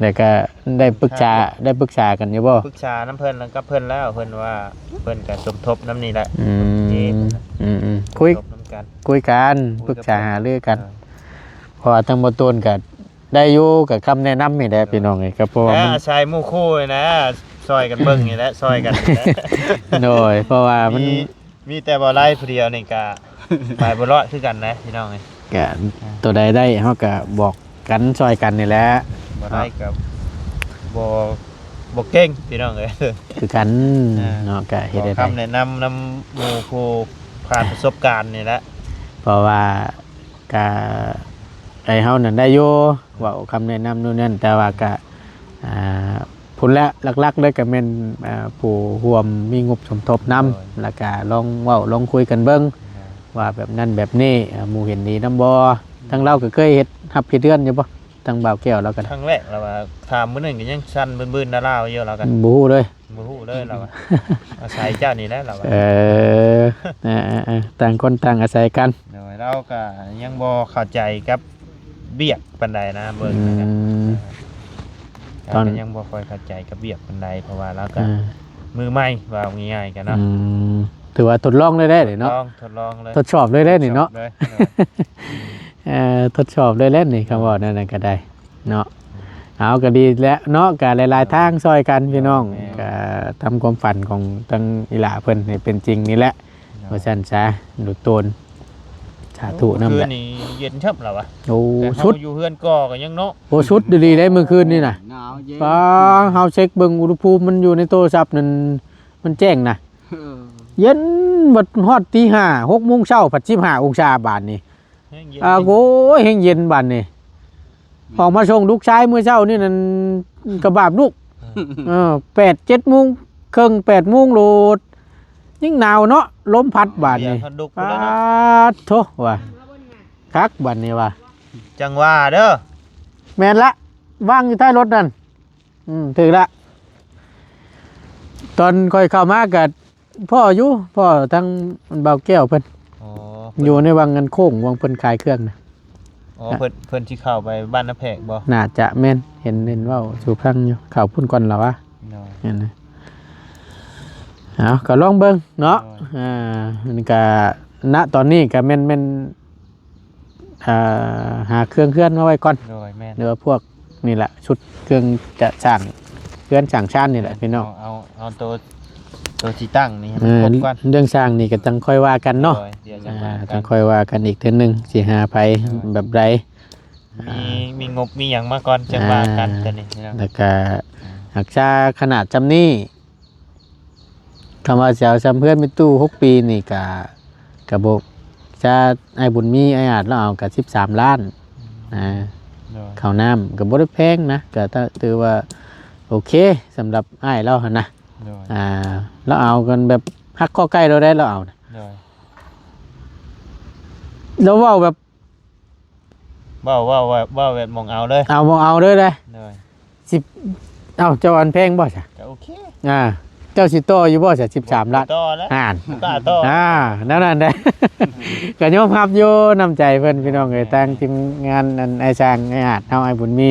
ແລ້ວກໍໄດ້ປຶກສາ ໄດ້ປຶກສາກັນຢູ່ບໍ່? ປຶກສານຳເພິ່ນ ກັບເພິ່ນແລ້ວ ເພິ່ນວ່າເພິ່ນກໍສົມທົບນຳນີ້ແຫຼະ. ອືມ ເອີ ອືມໆ ຄຸຍ ສົມທົບນຳກັນ ຄຸຍກັນ ຄຸຍກັນ ປຶກສາຫາລືກັນ. ອ່າ ເພາະວ່າທາງບໍ່ໂຕນກໍ ໄດ້ຢູ່ ກໍຄຳແນະນຳນີ້ແຫຼະ ໂດຍ ພີ່ນ້ອງເອີຍ ກໍເພາະວ່າມັນ ອາໄສໝູ່ຄູ່ນະ ຊ່ອຍກັນເບິ່ງນີ້ແຫຼະ ຊ່ອຍກັນນີ້ແຫຼະ. ໂດຍ ເພາະວ່າມັນ ມີ ມີແຕ່ບໍ່ໄລ່ຜູ້ດຽວນີ້ກະໄປບໍ່ລອດຄືກັນນະ ພີ່ນ້ອງເອີຍ. ກະ ອ່າ ໂຕໃດໄດ້ເຮົາກະບອກກັນຊ່ອຍກັນນີ້ແຫຼະ ບໍ່ໄດ້ກະບໍ່ ບໍ່ເກັ່ງພີ່ນ້ອງເອີຍ ຄືກັນ ອ່າ ເນາະ ກະເຮັດ ຂໍ ໄດ້ ຄຳແນະນຳນຳໝູ່ຜູ້ຜ່ານປະສົບການນີ້ແຫຼະ ເພາະວ່າກະໄອ້ເຮົານັ້ນໄດ້ຢູ່ ເວົ້າຄຳແນະນຳໂນ່ນນັ້ນ ແຕ່ວ່າກະ ອ່າ ພຸ້ນແຫຼະ ຫຼັກໆເລີຍກະແມ່ນ ອ່າ ຜູ້ຮ່ວມມີງົບສົມທົບນຳ ໂດຍ ແລ້ວກະລອງເວົ້າລອງຄຸຍກັນເບິ່ງ ໂດຍ ວ່າແບບນັ້ນແບບນີ້ ອ່າ ໝູ່ເຫັນດີນຳບໍ່? ອືມ ທາງລາວກໍເຄີຍເຮັດ ຮັບເຮັດເຮືອນຢູ່ບໍ່? ທາງບ່າວແກ້ວລາວກໍໄດ້ ຄັ້ງແລກລາວວ່າ ຖາມມື້ໜຶ່ງກໍຍັງສັ່ນບືນໆນະລາວຢູ່ ລາວກໍ ບໍ່ຮູ້ເລີຍ ບໍ່ຮູ້ເລີຍລາວວ່າ ອາໄສເຈົ້ານີ້ແຫຼະລາວວ່າ ເອີ ເອີໆໆ ຕ່າງຄົນຕ່າງອາໄສກັນ ໂດຍ ລາວກໍຍັງບໍ່ເຂົ້າໃຈກັບວຽກປານໃດນະ ເບິ່ງ ອືມ ລາວກໍຍັງບໍ່ຄ່ອຍເຂົ້າໃຈກັບວຽກປານໃດ ເພາະວ່າລາວກໍ ອ່າ ມືໃໝ່ ເວົ້າງ່າຍໆກັນເນາະ ອືມ ຖືວ່າທົດລອງເລີຍເດ້ເນາະ ທົດລອງ ທົດລອງເລີຍ ທົດສອບເລີຍເດ້ນີ້ເນາະ ທົດສອບເລີຍ ເອີ ທົດສອບເລີຍແຫຼະນີ້ ຄຳເວົ້າແນວນັ້ນກໍໄດ້ເນາະ ເອົາກໍດີແຫຼະເນາະ ກໍຫຼາຍໆທາງຊ່ອຍກັນພີ່ນ້ອງ ແມ່ນ ກໍທຳຄວາມຝັນຂອງທາງອີ່ຫຼ້າເພິ່ນໃຫ້ເປັນຈິງນີ້ແຫຼະ ເນາະ ວ່າຊັ້ນຊະ ດູໂຕນ ສາທຸນຳ ຄືນນີ້ເຢັນເຖິບແລ້ວວະ ໂອ້ ແຕ່ເຮົາ ສຸດ ຢູ່ເຮືອນກໍກໍຍັງເນາະ ໂອ້ ສຸດດີໆເດ້ມື້ຄືນນີ້ນະ ໜາວເຢັນ ປ້າ ເຮົາເຊັກເບິ່ງອຸນຫະພູມມັນຢູ່ໃນໂທລະສັບນັ້ນ ມັນແຈ້ງນະ ເອີ ເຢັນບັດຮອດຕີຫ້າ ຫົກໂມງເຊົ້າ ພັດສິບຫ້າອົງສາບາດນີ້ ແຮງເຢັນ ອ່າ ໂອ້ຍ ແຮງເຢັນບາດນີ້ ອອກມາສົ່ງລູກຊາຍມື້ເຊົ້ານີ້ນັ້ນ ກະບາບລູກ ເອີ ເອີ ແປດ ເຈັດໂມງເຄິ່ງ ແປດໂມງໂລດ ຍິ່ງໜາວເນາະ ລົມພັດບາດນີ້ ເບຍເຂົາດຸກພຸ້ນແຫຼະເນາະ ປາດໂທ້ວ່າ ຄັກບາດນີ້ວ່າ ຈັ່ງວ່າເດີ ແມ່ນລະ ວາງຢູ່ທ້າຍລົດນັ້ນ ອືມ ຖືກລະ ຕອນຂ້ອຍເຂົ້າມາກະພໍ້ຢູ່ ພໍ້ທັງບ່າວແກ້ວເພິ່ນ ອໍ ຢູ່ໃນວັງອັນໂຄ້ງ ວັງເພິ່ນຂາຍເຄື່ອງນະ ອໍ ນະ ເພິ່ນ ເພິ່ນຊິເຂົ້າໄປບ້ານນາແພກບໍ່? ໜ້າຈະແມ່ນ ເຫັນ ເຫັນເວົ້າສູ່ຟັງຢູ່ ເຂົ້າພຸ້ນກ່ອນລະວະ ໂດຍ ເຫັນນະ ເອົາ ກໍລອງເບິ່ງເນາະ ໂດຍ ອ່າ ມັນກະ ນະ ຕອນນີ້ກະແມ່ນ ແມ່ນ ອ່າ ຫາເຄື່ອງເຮືອນມາໄວ້ກ່ອນ ໂດຍ ແມ່ນ ຫຼືວ່າພວກນີ້ແຫຼະ ຊຸດເຄື່ອງຈະສ້າງເຮືອນສ້າງຊານນີ້ແຫຼະ ແມ່ນ ພີ່ນ້ອງ ເອົາ ເອົາ ເອົາໂຕ ໂຕທີ່ຕັ້ງນີ້ໃຫ້ມັນ ເອີ ຄົບກ່ອນ ເລື່ອງສ້າງນີ້ກໍຈັ່ງຄ່ອຍວ່າກັນເນາະ ໂດຍ ດຽວຈັ່ງວ່າກັນ ອ່າ ຈັ່ງຄ່ອຍວ່າກັນອີກເທື່ອໜຶ່ງ ຊິຫາໃຜ ໂດຍ ແບບໃດ ມີ ອ່າ ມີງົບມີຫຍັງມາກ່ອນ ຈັ່ງວ່າກັນ ອ່າ ຕົວນີ້ ແລ້ວກໍ ອ່າ ຮັກສາຂະໜາດຊ່ຳນີ້ ຄຳວ່າຊິເອົາຊ່ຳເຮືອນແມ່ຕູ້ຫົກປີນີ້ກະ ກະບໍ່ ຈະ ອ້າຍບຸນມີ ອ້າຍອາດລາວເອົາກະສິບສາມລ້ານ ອືມ ອ່າ ໂດຍ ເຂົ້ານ້ຳກະບໍ່ໄດ້ແພງນະ ກະຖືວ່າໂອເຄ ສຳລັບອ້າຍລາວຫັ້ນນະ ໂດຍ ອ່າ ລາວເອົາກັນແບບຮັກຂໍ້ໄກ່ລາວໄດ້ ລາວເອົານະ ໂດຍ ລາວເວົ້າແບບ ເວົ້າ ເວົ້າ ເວົ້າ ເວົ້າແບບໝ່ອງເອົາເລີຍ ເອົາໝ່ອງເອົາເລີຍເດ້ ໂດຍ ສິບ ເອົ້າ ເຈົ້າອັນແພງບໍ່ຊະ? ກໍໂອເຄ ອ່າ ເຈົ້າຊິຕໍ່ຢູ່ບໍ່ຊະ ສິບສາມລ້ານ? ບໍ່ຕໍ່ແລ້ວ ຫັ້ນ ບໍ່ກ້າຕໍ່ ອ່າ ແນວນັ້ນເດ້ ກໍຍອມຮັບຢູ່ນ້ຳໃຈເພິ່ນ ພີ່ນ້ອງເອີຍ ແມ່ນ ທາງທີມງານ ອັນ ອ້າຍຊ່າງ ອ້າຍອາດເຮົາ ອ້າຍບຸນມີ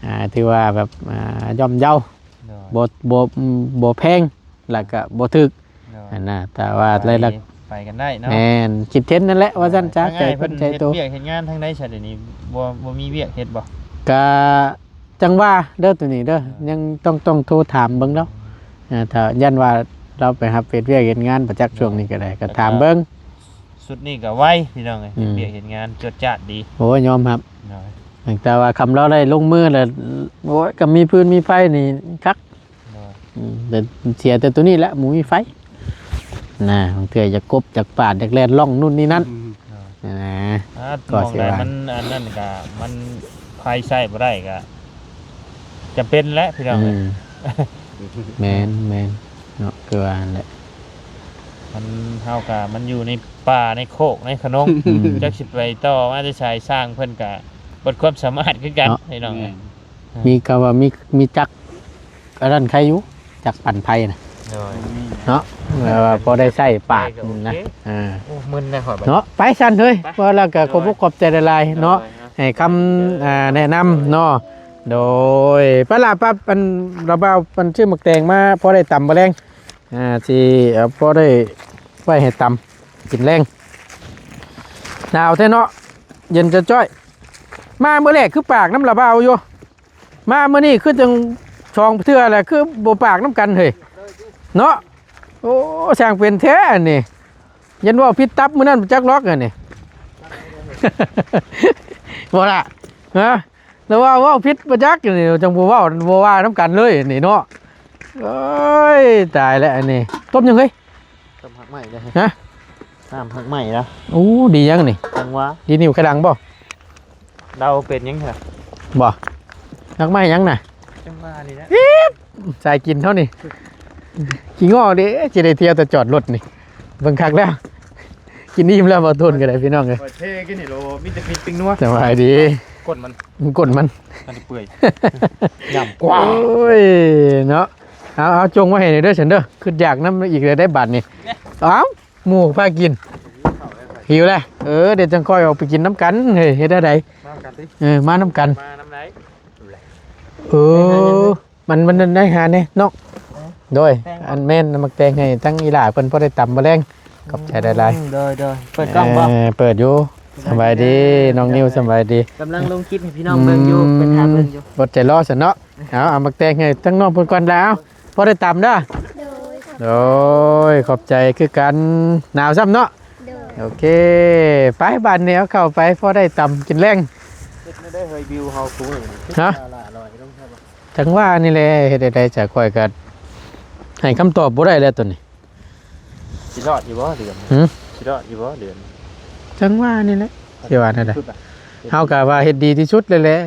ອ່າ ຖືວ່າແບບ ອ່າ ຍ່ອມເຍົາ ໂດຍ ບໍ່ ບໍ່ ບໍ່ແພງ ແລ້ວກໍບໍ່ຖືກ ໂດຍ ຫັ້ນນະ ແຕ່ວ່າໄປ ລາຍຮັບ ໄປກັນໄດ້ເນາະ ແມ່ນ ຄິດເຫັນນັ້ນແຫຼະ ວ່າຊັ້ນຊະ ໃຈເພິ່ນໃຈໂຕ ເຮັດວຽກເຮັດງານທາງໃດຊະ ດຽວນີ້ບໍ່ ບໍ່ມີວຽກເຮັດບໍ່? ກະຈັ່ງວ່າເດີ ໂຕນີ້ເດີ ເອີ ຍັງຕ້ອງ ຕ້ອງໂທຖາມເບິ່ງລາວ ອ່າ ຖ້າຢ້ານວ່າລາວໄປຮັບເຮັດວຽກເຮັດງານ ປະຈັກ ໂດຍ ຊ່ວງນີ້ກໍໄດ້ ກໍຖາມເບິ່ງ ຊຸດນີ້ກໍໄວ ພີ່ນ້ອງເອີຍ ອືມ ເຮັດວຽກເຮັດງານຈວດຈາດດີ ໂອ້ຍ ຍອມຮັບ ໂດຍ ແຕ່ວ່າຄຳລາວໄດ້ລົງມືແລ້ວ ໂອ້ຍ ກໍມີຟືນມີໄຟນີ້ຄັກ ໂດຍ ອືມ ແຕ່ເສຍແຕ່ໂຕນີ້ແຫຼະ ບໍ່ມີໄຟນະ ບາງເທື່ອຢາກກົບຢາກປາດຢາກແລ່ນລ່ອງໂນ່ນນີ້ນັ້ນ ອືມ ນະ ອ່າ ກໍຊິວ່າ ມັນອັນນັ້ນກະ ມັນໄຟໃຊ້ບໍ່ໄດ້ກະຈຳເປັນແຫຼະ ພີ່ນ້ອງເອີຍ ອືມ ແມ່ນ ແມ່ນເນາະ ຄືວ່າຫັ້ນແຫຼະ ມັນ ເຮົາກະ ມັນຢູ່ໃນປ່າໃນໂຄກໃນຂະໜົງ ອືມ ຈັກຊິໄປຕໍ່ມາແຕ່ໃສ ຊ່າງເພິ່ນກະເບິດຄວາມສາມາດຄືກັນ ເນາະ ພີ່ນ້ອງເອີຍ ແມ່ນ ມີ ກໍວ່າມີ ມີຈັກ ອັນນັ້ນໃຄຢູ່ ຈັກປັ່ນໄຟນະ ໂດຍ ເນາະ ແບບວ່າພໍໄດ້ໃຊ້ປາກ ໂອເຄ ນະ ອ່າ ໂອ້ ມຶນແລ້ວຂ້ອຍບັດ ເນາະ ໄປຊັ້ນເຮີ້ຍ ໄປ ພໍແລ້ວກໍ ໂດຍ ຂອບອົກຂອບໃຈຫຼາຍໆເນາະ ໂດຍ ໃຫ້ຄຳ ອ່າ ແນະນຳເນາະ ໂດຍ ໄປລະປັບ ອັນລະບ່າວ ອັນຊື້ໝາກແຕງມາ ພໍໄດ້ຕຳມື້ແລງ ອ່າ ຊິເອົາ ພໍໄດ້ໄວ້ໃຫ້ຕຳກິນແລງ ໜາວແທ້ເນາະ ເຢັນຈ້ອຍໆ ມາມື້ແລກຄືປາກນຳລະບ່າວຢູ່ ມາມື້ນີ້ຄືຈັ່ງສອງເທື່ອແຫຼະ ຄືບໍ່ປາກນຳກັນເຮີ້ຍ ເນາະ ໂອ້ ຊ່າງເປັນແທ້ອັນນີ້ ຢ້ານເວົ້າຜິດຕັບມື້ນັ້ນຈັກລັອກອັນນີ້ ບໍ່ລະ ຮະ ລະວ່າເວົ້າຜິດບໍ່ຈັກອັນນີ້ ຈັ່ງບໍ່ເວົ້າ ບໍ່ວ່ານຳກັນເລີຍອັນນີ້ເນາະ ໂອ້ຍ ຕາຍແລ້ວອັນນີ້. ຕົ້ມຫຍັງເຮີ້ຍ? ຕົ້ມຫາກໄມ້ເດ້. ຮະ? ນ້ຳຫາກໄມ້ນະ. ໂອ້ ດີຫຍັງນີ້? ຈັງຫວະ ດີນິ້ວຂະດັງບໍ່? ເຮົາເປັນຫຍັງຫະ? ບໍ່. ຫາກໄມ້ຫຍັງນະ? ຈັງຫວະນີ້ນະ. ສາຍກິນເຮົານີ້ ຂີ້ງໍ້ເດ້ ຊິໄດ້ທ່ຽວແຕ່ຈອດລົດນີ້. ເບິ່ງຄັກແລ້ວ ກິນອີ່ມແລ້ວ ບໍ່ທົນກໍໄດ້ ພີ່ນ້ອງເອີຍ. ຂ້ອຍເທກິນນີ້ໂລ ມີແຕ່ມີປີ້ງນົວ. ສະບາຍດີ. ກົ້ນມັນ ກ້ນມັນ ອັນນີ້ເປື່ອຍ ຍຳກວ່າ. ໂອ້ຍເນາະ. ເອົາ ເອົາ ຈົ່ງໄວ້ໃຫ້ແດ່ເດີ ຊັ້ນເດີ. ຄິດຢາກນຳອີກແລ້ວໄດ໋ບາດນີ້. ເອົ້າ ໝູ່ພາກິນ ຫິວແລ້ວ. ເອີ ດຽວຈັ່ງຄ່ອຍອອກໄປກິນນຳກັນ. ເຮີ້ຍ ເຮັດແນວໃດ? ມານຳກັນຕິ. ເອີ ມານຳກັນ ມານຳໃດ. ເອີ ມັນ ມັນໄດ້ຫາແດ່ເນາະ. ໂດຍ ອັນແມ່ນໝາກແຕງໃຫ້ທັງອີ່ຫຼ້າເພິ່ນພໍໄດ້ຕຳມື້ແລງ. ຂອບໃຈຫຼາຍໆ. ອືມ ໂດຍໆ. ເປີດກ້ອງບໍ່? ເອີ ເປີດຢູ່. ສະບາຍດີ ສະບາຍດີ ນ້ອງນິວ ສະບາຍດີ. ກຳລັງລົງຄລິບໃຫ້ພີ່ນ້ອງເບິ່ງຢູ່ ອືມ ເພິ່ນຖ້າເບິ່ງຢູ່. ອົດໃຈລໍຊັ້ນເນາະ. ເອົາ ເອົາໝາກແຕງໃຫ້ທັງນ້ອງເພິ່ນກ່ອນແລ້ວ ພໍໄດ້ຕຳເດີ. ໂດຍ ໂດຍ ຂອບໃຈຄືກັນ. ໜາວຊ້ຳເນາະ. ໂດຍ ໂອເຄ ໄປ ບາດນີ້ເອົາເຂົ້າໄປ ພໍໄດ້ຕຳກິນແລງ. ເຮັດແນວໃດເຮີ້ຍ ວິວເຮົາ ຮະ? ຈັ່ງຫວະນີ້ແຫຼະ ເຮັດໃດໆ ຈະຂ້ອຍກໍໃຫ້ຄຳຕອບບໍ່ໄດ້ແລ້ວໂຕນີ້. ຊິລອດຢູ່ບໍ່ເດືອນ? ຫື? ຊິລອດຢູ່ບໍ່ເດືອນ? ຈັ່ງຫວະນີ້ແຫຼະ ຊິວ່າແນວໃດ? ເຮົາກໍວ່າເຮັດດີທີ່ສຸດແລ້ວແຫຼະ.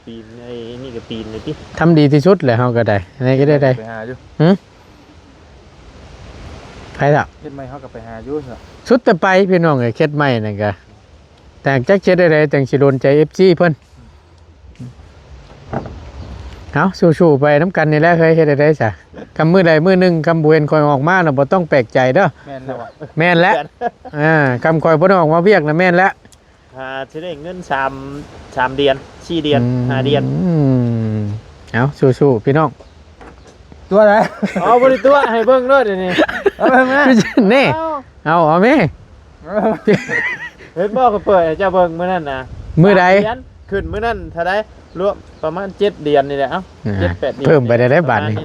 ປີນ ໄອ້ນີ້ກໍປີນເລີຍຕິ. ທຳດີທີ່ສຸດແຫຼະ ເຮົາກໍໄດ້. ອັນນີ້ກໍໄດ້ ໄດ້ ໄປຫາຢູ່. ຫື? ໃຜລະ? ເຂດໃໝ່ເຮົາກໍໄປຫາຢູ່. ສຸດແຕ່ໄປ ພີ່ນ້ອງເອີຍ ເຂດໃໝ່ນັ້ນກໍ ແຕ່ຈັກເຮັດໃດຈັ່ງຊິໂດນໃຈເອັຟຊີເພິ່ນ. ເອົາ ສູ້ໆ ໄປນຳກັນນີ້ແຫຼະເຮີ້ຍ ເຮັດໃດຊະ. ຄຳມື້ໃດມື້ໜຶ່ງ ຄຳບໍ່ເຫັນຂ້ອຍອອກມານະ ບໍ່ຕ້ອງແປກໃຈເດີ. ແມ່ນແລ້ວ ແມ່ນແລ້ວ. ອ່າ ຄຳຂ້ອຍບໍ່ໄດ້ອອກມາວຽກນະ ແມ່ນແລ້ວ. ຖ້າຊິໄດ້ເງິນສາມ ສາມເດືອນ ສີ່ເດືອນ ອືມ ຫ້າເດືອນ. ເອົາ ສູ້ໆ ພີ່ນ້ອງ. ຕົວະໃດ? ເອົາ ບໍ່ໄດ້ຕົວະ ໃຫ້ເບິ່ງໂລດດຽວນີ້. ເອົາເບິ່ງມາ ແນ່. ເອົາ ເອົາ ເອົາແມ່. ເຫັນບໍ່ ຂ້ອຍເປີດໃຫ້ເຈົ້າເບິ່ງມື້ນັ້ນນະ. ມື້ໃດ? ສາມເດືອນ ຂຶ້ນມື້ນັ້ນເທົ່າໃດ? ລວມປະມານເຈັດເດືອນນີ້ແຫຼະ. ເອົ້າ ອ່າ ເຈັດແປດເດືອນ ເພີ່ມໄປໄດ້ໄດ໋ບາດນີ້.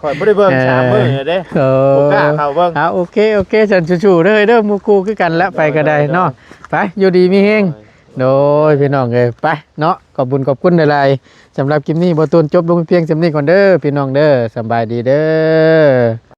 ຂ້ອຍບໍ່ໄດ້ເບິ່ງ ເອີ ສາມມື້ເດ້. ໂອ້ ບໍ່ກ້າເຂົ້າເບິ່ງ. ອ່າ ໂອເຄ ໂອເຄ ຊັ້ນສູ້ໆ ເດີ ເດີ ໝູ່ຄູ່ຄືກັນລະ ໄປກໍໄດ້ເນາະ. ໂດຍ ໂດຍ ໄປ ຢູ່ດີມີແຮງ. ໂດຍ ໂດຍ ພີ່ນ້ອງເອີຍ ໄປເນາະ. ຂອບບຸນຂອບຄຸນຫຼາຍໆ. ສຳລັບຄລິບນີ້ ບໍ່ຕູນຈົບລົງພຽງສ່ຳນີ້ກ່ອນເດີ ພີ່ນ້ອງເດີ. ສະບາຍດີເດີ.